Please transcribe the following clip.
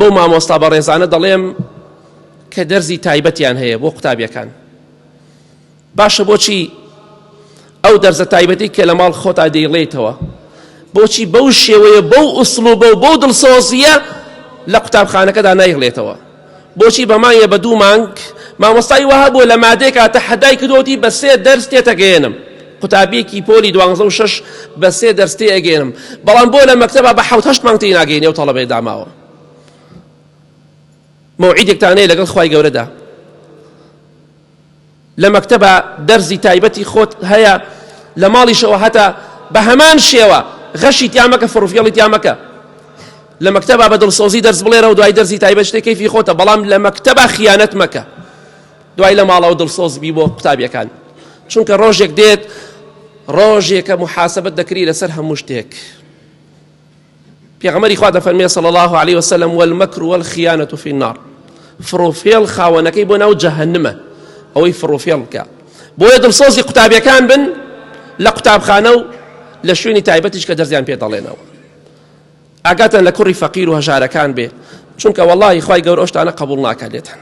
بەو مامۆستا بەڕێزانە دەڵێم کە دەرزی تایبەتیان هەیە بۆ قوتابیەکان باشە بۆچی ئەو دەرزە تایبەتی کە لە ماڵ خۆتا دەیڵێیتەوە بۆچی بەو شێوەیە بەو ئوسلوبە و بەو دڵسۆزیە لە قوتابخانەکەدا نایڵێتەوە بۆچی بە مانگێ بە دوو مانگ مامۆستای وەها بووە لە مادەیەکا تەحەدای کردووەتی بە سێ دەرس تێتەگەیەنم قوتابیەکی پۆلی دوانزە و شەش بە سێ دەرس تێ ئەگەیەنم بەڵام بۆ لە مەکتەبا بە حەوت هەشت مانگ تێی ناگەیەنێ و تەڵەبەی داماوە مەوعیدێکتان هەیە لەگەڵ خوای گەورەدا لە مەکتەبا دەرزی تایبەتی خۆت هەیە لە ماڵیشەوە هەتا بە هەمان شێوە غەشی تیا مەکە فڕوفێڵی تیا مەکە لە مەکتەبا بە دڵسۆزی دەرس بڵێرەوە دوای دەرزی تایبەت شتێک کەیفی خۆتە بەڵام لە مەکتەبا خیانەت مەکە دوای لە ماڵەوە دڵسۆز بی بۆ قوتابیەکان چونکە ڕۆژێک دێت ڕۆژێکە محاسبەت دەکری لەسەر هەموو شتێک پێغەمبەری خوا دەفەرمێ صلی الله علیه وسلم والمکر والخیانة فی النار فڕوفێڵ خاوەنەکەی بۆ ناو جەهەنمە ئەوەی فڕوفێڵ بکە بۆیە دڵسۆزی قوتابیەکان بن لە قوتابخانە و لە شوێنی تایبەتیش کە دەرزیان پێ دەڵێنەوە ئاگاتان لە کوڕی فەقیر و هەژارەکان بێ چونکە وەڵی خوای گەورە ئەو شتانە قبوڵ ناکات لێتان.